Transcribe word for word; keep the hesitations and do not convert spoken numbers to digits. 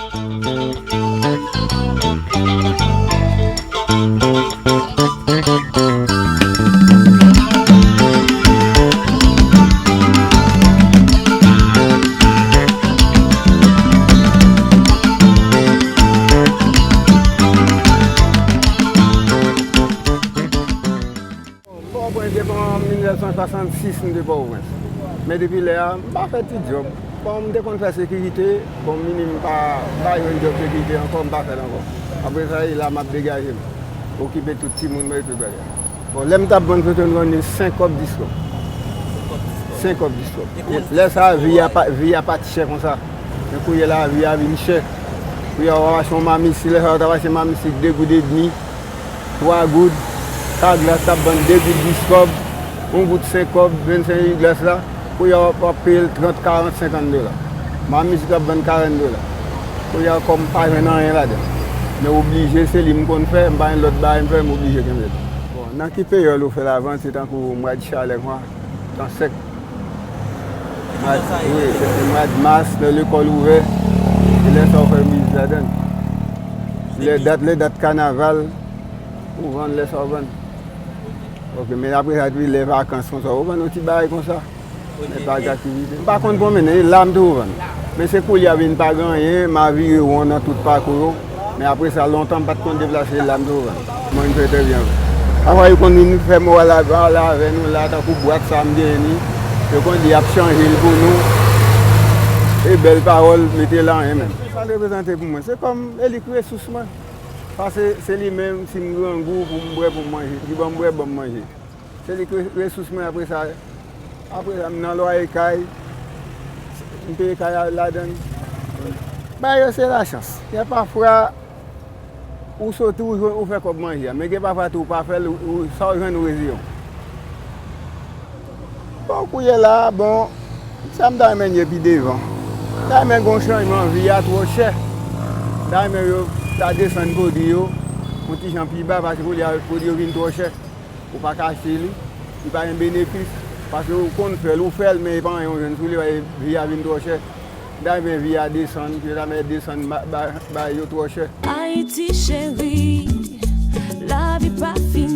Pòtoprens depi an mil nèf san swasannsis m te Pòtoprens. Men depi lè a, m pa fè ti djòb. Bon, m te konn fè sekirite, bon, m vini m pa pa jwenn djòb sekirite ankò, m pa fè l ankò. Apre sa, e la m ap degaje m. Okipe tout timoun mwen, tout bagay. Bon, lè m t ap vann foto, m vann li senk kòb, dis kòb. Senk kòb, dis kòb. Lè sa a, vi a pa, vi a pa t chè konsa. Men kounye a la, vi a vin chè. Kounye a, w ap achte yon mamit, si lè sa a, w t ap achte mamit, si de goud edmi. Twa goud, sa glas t ap vann de goud dis kòb, yon goud senk kòb, vennsenk glas la, kounye a w ap, w ap peye l trant, karant, senkant dola. Mamit ki ap vann karant dola. Kounye a kòm m pa jwenn anyen ladan. Men oblije, se li m konn fè, m pa gen lòt bagay m fè, m oblije kenbe l. Bon, nan ki peryòd ou fè lavant, se tankou mwa de chalè konsa, tan sèk. Mwa, wi, se mwa de mas, lè lekòl ouvè, se lè sa w fè miz ladan l. Lè dat, lè dat kanaval, ou vann lè sa w vann. Ok, men apre sa, epi lè vakans konsa, ou vann yon ti bagay konsa. Lè pa gen aktivite. M pa konn pwomennen, e la m toujou vann. Men se kounye a vin pa gen anyen, m a vire won nan tout pakou yo. Men apre sa, lontan m pa t konn deplase, e la m toujou vann. Mwen, m fè trè byen. Pafwa, yo konn vin fè mò a la, a la avè nou la, tankou bwat sa m genyen ni. Yo konn di y ap chanje l pou nou. E bèl pawòl, mete l anyen menm. Sa l reprezante pou mwen, se kòm e li k resous mwen. Paske se li menm, si m grangou, pou m bwè, pou m manje. Li ban m bwè, ban m manje. Se li k re-, resous mwen apre sa. Apre sa, m nan lwaye kay, m peye kay a ladan l. Bagay yo se lachans. Gen pafwa, ou soti, ou jwenn, ou fè kòb manje a. Men gen pafwa tou, ou pa fè l, ou, ou, sa w jwenn, ou reziye w. Bon, kounye a, bon, sa m ta renmen ye pi devan. M ta renmen gen yon chanjman, vi a twò chè. M ta renmen yo ta desann pwodui yo, yon ti jan pi ba, paske kounye a, pwodui yo vin twò chè. Ou pa ka achte li, li pa gen benefis. Paske ou konn fè l, ou fè l, men e pa anyen ou jwenn sou li, paske vi a vin twò chè. M ta renmen vi a desann, yo ta mèt desann ba, ba, ba yo twò chè. Ayiti cheri, lavi pa fini.